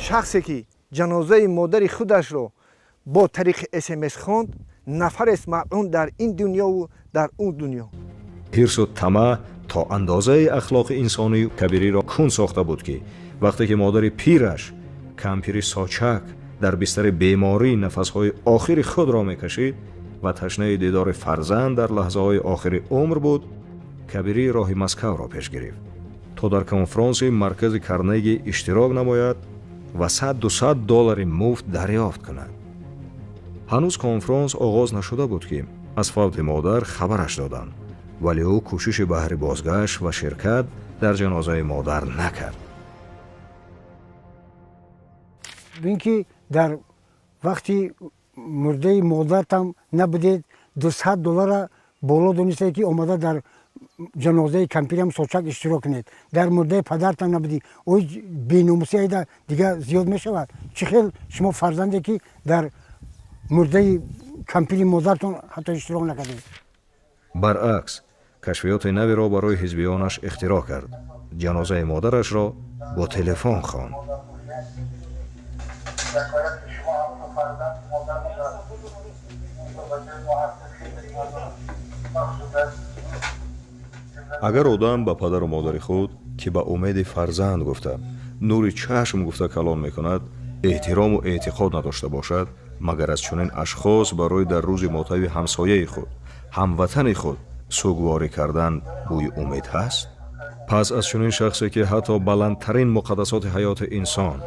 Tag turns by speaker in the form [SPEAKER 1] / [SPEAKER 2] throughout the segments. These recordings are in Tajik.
[SPEAKER 1] Шахсе ки ҷанозаи модари худашро бо тариқи СМС хонд, нафарест малъун дар ин дунёву дар он дунё.
[SPEAKER 2] Ҳирсу тамаъ то андозаи ахлоқи инсонии Кабириро кун сохта буд, ки вақте ки модари пираш, кампири Сочак, дар бистари беморӣ нафасҳои охири худро мекашид ва ташнаи дидори фарзанд дар лаҳзаҳои охири умр буд, Кабирӣ роҳи Москавро пеш гирифт то дар конфронси маркази Карнеги иштирок намояд ва 100-200 доллари муфт дарёфт кунад. Ҳанӯз конфронс оғоз нашуда буд, ки аз фавти модар хабараш доданд, вале ӯ кӯшиши баҳри бозгашт ва ширкат дар ҷанозаи модар накард.
[SPEAKER 3] Ин ки дар вақти мурдаи модартам набудед, 200 доллара боло донистед, ки омада дар ҷанозаи кампирам Сочак иштирок кунед. Дар мурдаи падартам набудӣ. Ой, беномусӣ айда дига зиёд мешавад. Чӣ хел шумо фарзанде, ки дар мурдаи кампири модартон ҳатто иштирок накардед?
[SPEAKER 2] Баръакс, кашфиёти наверо барои ҳизбиёнаш ихтироъ кард. Ҷанозаи модарашро бо телефон хонд. Агар одам ба падару модари худ, ки ба умеди фарзанд гуфта, нури чашм гуфта калон мекунад, эҳтирому эътиқод надошта бошад, магар аз чунин ашхос барои дар рӯзи мотави ҳамсояи худ, ҳамватани худ сугворӣ кардан бӯи умед ҳаст? Пас аз чунин шахсе, ки ҳатто баландтарин муқаддасоти ҳаёти инсон,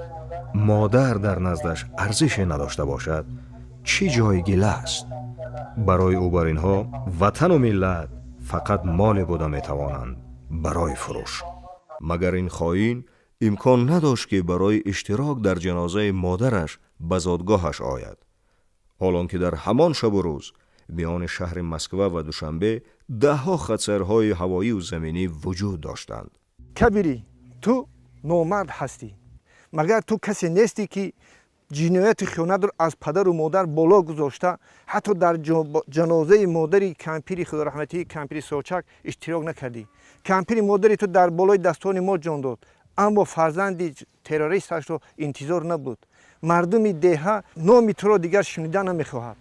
[SPEAKER 2] модар, дар наздаш арзише надошта бошад, чӣ ҷои гила аст? Барои ӯ бар инҳо ватану миллат фақат моле буда метавонанд барои фурӯш. Магар ин хоин имкон надошт, ки барои иштирок дар ҷанозаи модараш ба зодгоҳаш ояд, ҳолон ки дар ҳамон шабу рӯз миёни шаҳри Москва ва Душанбе даҳҳо хатсайрҳои ҳавоию заминӣ вуҷуд доштанд.
[SPEAKER 1] Кабирӣ, ту номард ҳастӣ. Магар ту касе нестӣ, ки ҷинояти хиёнатро аз падару модар боло гузошта, ҳатто дар ҷанозаи модари кампири худораҳматии кампири Сочак иштирок накардӣ? Кампири модари ту дар болои дастони мо ҷон дод, аммо фарзанди террористашро интизор набуд. Мардуми деҳа номи туро дигар шунида намехоҳад.